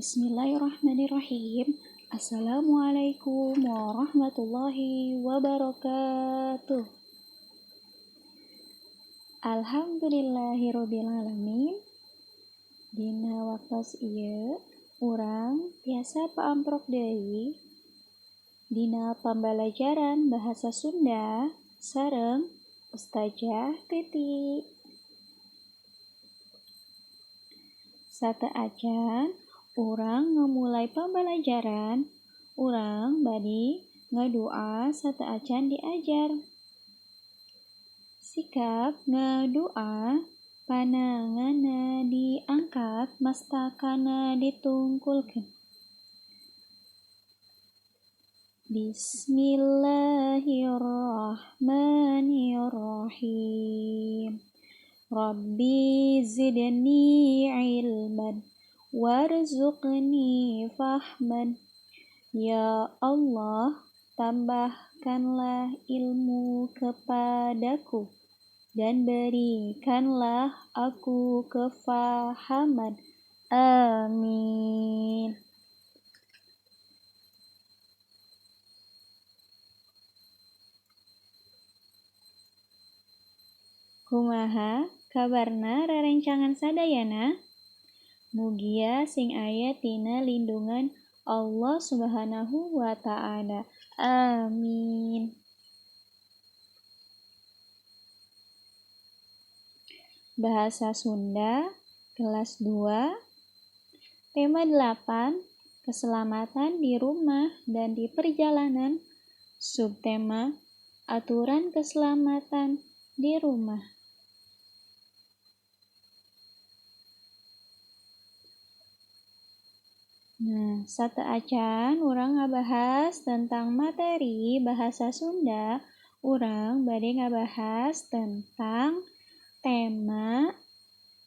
Bismillahirrahmanirrahim. Assalamualaikum warahmatullahi wabarakatuh. Alhamdulillahirabbil alamin. Dina waktos ieu urang tiasa paamprok deui dina pambalajaran bahasa Sunda sareng Ustazah Titi. Sateuacan urang ngamulai pambalajaran, urang bade ngadua sateuacan diajar. Sikap ngadua, pananganna diangkat, mastakana ditungkulkeun. Bismillahirrahmanirrahim. Rabbi zidni ilman warzuqni fahman. Ya Allah, tambahkanlah ilmu kepadaku dan berikanlah aku kefahaman. Amin. Kumaha kabarna rerencangan sadayana? Mugia sing aya tina lindungan Allah Subhanahu wa Ta'ala. Amin. Bahasa Sunda kelas 2, tema 8, keselamatan di rumah dan di perjalanan, subtema aturan keselamatan di rumah. Nah, sateuacan urang ngabahas tentang materi bahasa Sunda, urang bade ngabahas tentang tema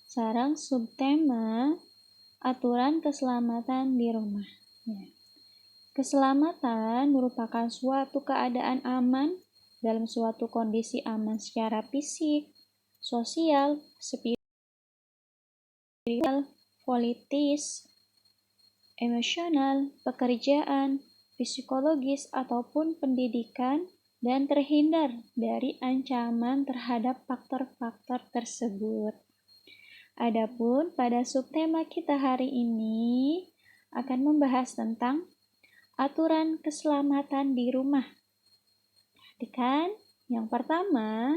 sareng subtema aturan keselamatan di rumah. Ya. Keselamatan merupakan suatu keadaan aman dalam suatu kondisi aman secara fisik, sosial, spiritual, politis, emosional, pekerjaan, psikologis, ataupun pendidikan dan terhindar dari ancaman terhadap faktor-faktor tersebut. Adapun pada subtema kita hari ini akan membahas tentang aturan keselamatan di rumah. Perhatikan, yang pertama,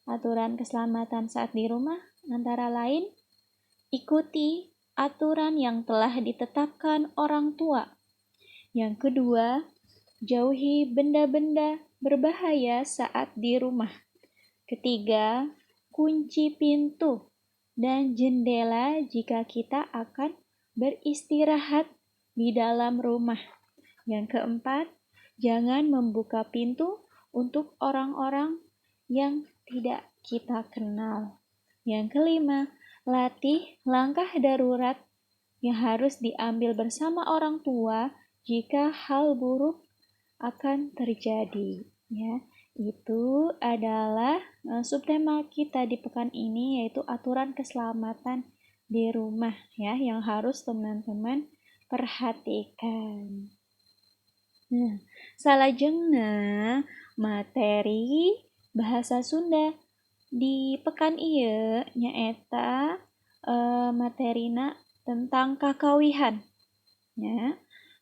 aturan keselamatan saat di rumah antara lain ikuti aturan yang telah ditetapkan orang tua. Yang kedua, jauhi benda-benda berbahaya saat di rumah. Ketiga, kunci pintu dan jendela jika kita akan beristirahat di dalam rumah. Yang keempat, jangan membuka pintu untuk orang-orang yang tidak kita kenal. Yang kelima, latih langkah darurat yang harus diambil bersama orang tua jika hal buruk akan terjadi. Ya, itu adalah subtema kita di pekan ini, yaitu aturan keselamatan di rumah ya, yang harus teman-teman perhatikan. Nah, salajengna materi bahasa Sunda di pekan ieu nyaeta materina tentang kakawihan. Ya.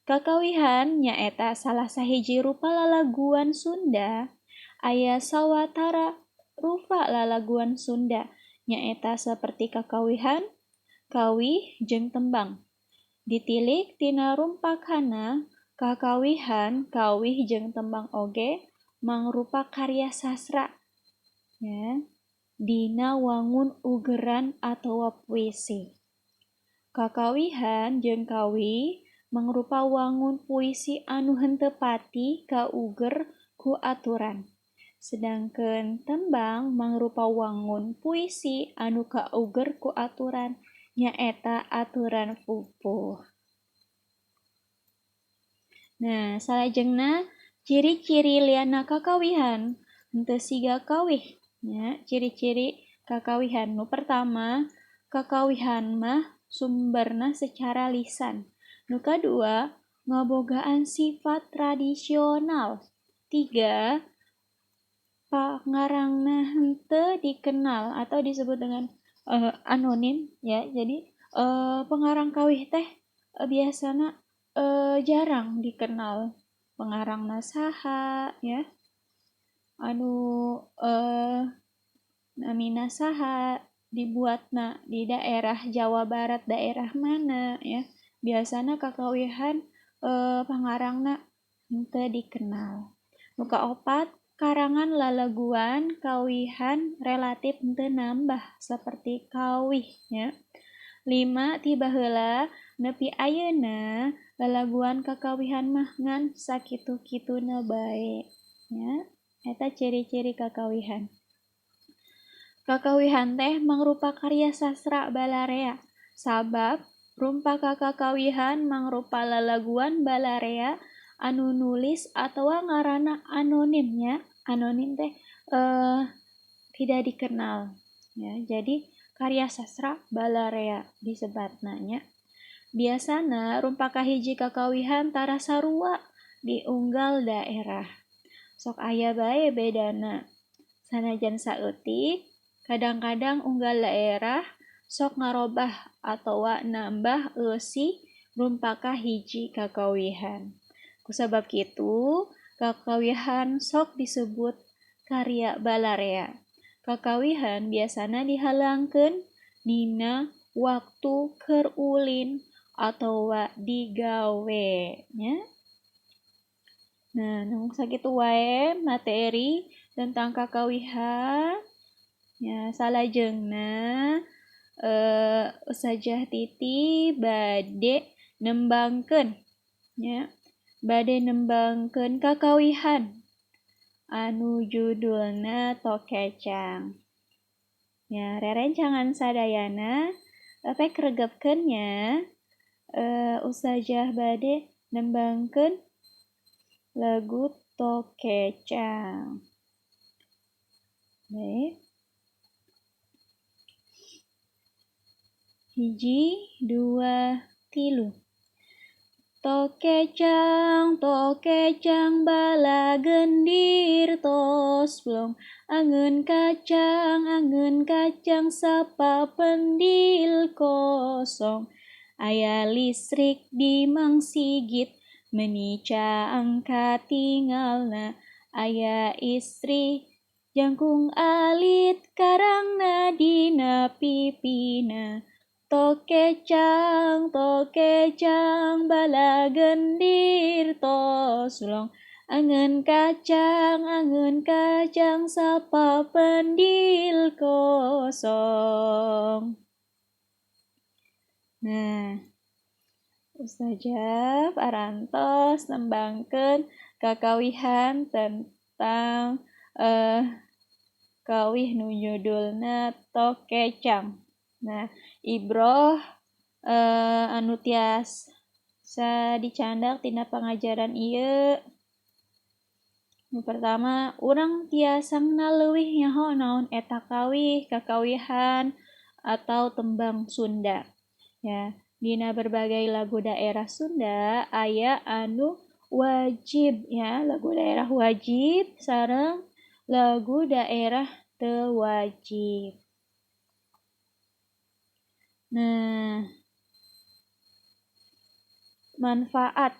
Kakawihan nyaeta salah sahiji rupa lalaguan Sunda. Aya sawatara rupa lalaguan Sunda, nyaeta seperti kakawihan, kawih, jeung tembang. Ditilik tina rumpakana, kakawihan, kawih, jeung tembang oge mangrupa karya sastra ya, dina wangun ugeran atawa puisi. Kakawihan jeung kawih mangrupa wangun puisi anu henteu pati kauger ku aturan. Sedangkan tembang mangrupa wangun puisi anu kauger ku aturan, nyaeta aturan pupuh. Nah, salajengna ciri-ciri liana kakawihan henteu siga kawih ya. Ciri-ciri kakawihan nu pertama, kakawihan mah sumberna secara lisan. Nu kadua, ngabogaan sifat tradisional. 3, pangarangna henteu dikenal atau disebut dengan anonim ya. Jadi pengarang kawih teh biasana jarang dikenal pengarangna saha ya, anu namina saha, dibuatna di daerah Jawa Barat daerah mana ya. Biasana kakawihan pangarangna henteu dikenal. Nu kaopat, karangan lalaguan kawihan relatif henteu nambah seperti kawih ya. 5, ti baheula nepi ayeuna lalaguan kakawihan mah ngan sakitu-kituna bae ya. Eta ciri-ciri kakawihan. Kakawihan teh mangrupa karya sastra balarea, sabab rumpaka kakawihan mangrupa lalaguan balarea anu nulis atawa ngaranna anonim nya. Anonim teh tidak dikenal ya. Jadi karya sastra balarea disebatna nya. Biasana rumpaka hiji kakawihan tara sarua di unggal daerah. Sok aya bae bedana. Sanajan saeutik, kadang-kadang unggal daerah sok ngarobah atawa nambah eusi rumpaka hiji kakawihan. Kusabab kitu, kakawihan sok disebut karya balarea. Kakawihan biasana dihalangkeun dina waktu keur ulin atawa digawe nya. Nah, nung sakitu wae materi tentang kakawihan. Ya, salajengna Ustazah Titi bade nembangkeun nya. Bade nembangkeun kakawihan anu judulna Tokecang. Ya, rerencangan sadayana pek regepkeun nya. Ustazah bade nembangkeun lagu Tokecang. Baik. 1, 2, 3. Tokecang, tokecang, bala gendir tos blong. Angeun kacang, sapa pendil kosong. Aya listrik di Mang Sigit, meni caang katingalna. Aya istri jangkung alit, karangna dina pipina. Tokecang, tokecang, bala gendir tos long. Angeun kacang, sapa pendil kosong. Nah, Ustazah parantos nembangkeun kakawihan tentang kawih nu judulna Tokecang. Nah, ibroh anu tiasa dicandak tina pangajaran ieu. Nu pertama, urang tiasa ngenal leuwih nyaho naon eta kawih, kakawihan atau tembang Sunda. Ya, dina berbagai lagu daerah Sunda aya anu wajib ya, lagu daerah wajib sareng lagu daerah teu wajib. Nah, manfaat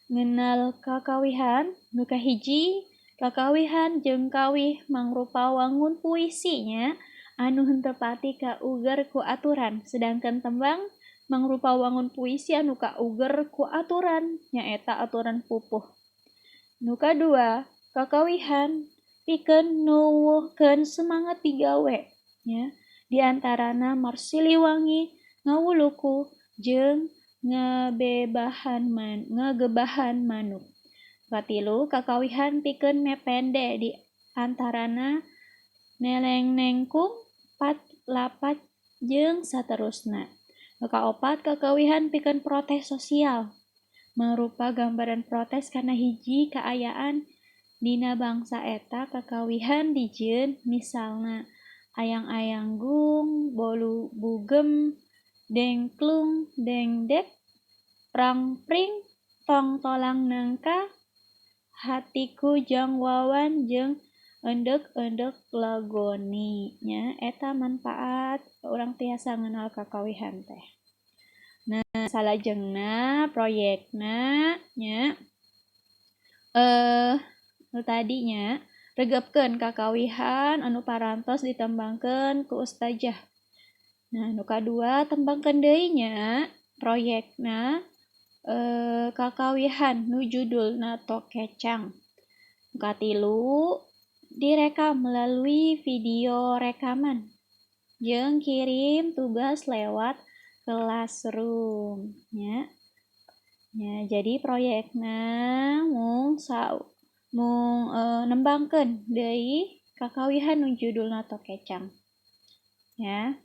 ngenal kakawihan nu kahiji, kakawihan jeung kawih mangrupa wangun puisi nya anu henteu pati kauger ku aturan, sedangkan tembang mangrupa wangun puisi anu kauger ku aturan nyaeta aturan pupuh. Nu kadua, kakawihan pikeun nuwuhkeun semangat digawe nya. Di antarana Marsiliwangi, Ngawuluku, jeung ngagebahan manuk. Katilu, kakawihan pikeun mepende di antarana neleng nengkung, pat lapat, jeung saterusna. Kaopat, kakawihan pikeun protes sosial. Mangrupa gambaran protes kana hiji kaayaan dina bangsa eta kakawihan dijieun misalna ayang-ayang gung, bolu bugem, Dengklung dengdek prangpring tongtolang nangka hatiku jang wawan jeung endek-endek lagoni nya eta manfaat urang tiasa ngenal kakawihan teh. Nah, salajengna proyekna nya nu tadinya regepkeun kakawihan anu parantos ditembangkeun ku ustazah. Nah, nu kadua tembangkeun deui nya proyekna kakawihan nu judulna Tokecang. Nu katilu direkam melalui video rekaman jeung kirim tugas lewat classroom nya. Ya, jadi proyekna mung nembangkeun deui kakawihan nu judulna Tokecang. Ya.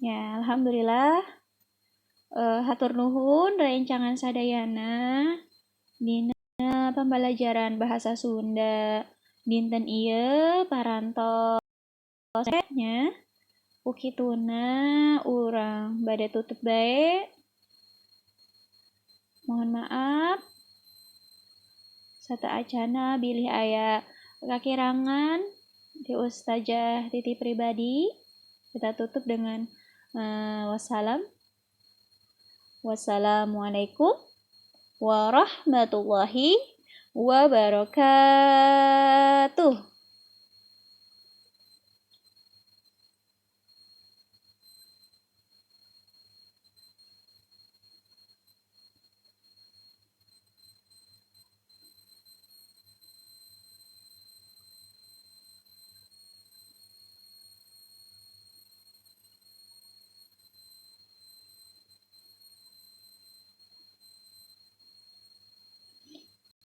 Ya, alhamdulillah. Hatur nuhun rencangan sadayana dina pembelajaran bahasa Sunda dinten ieu parantos nya. Ukituna urang bade tutup bae. Mohon maaf sateuacana bilih aya kakirangan di ustazah Titi pribadi. Kita tutup dengan wassalam. Wassalamualaikum warahmatullahi wabarakatuh.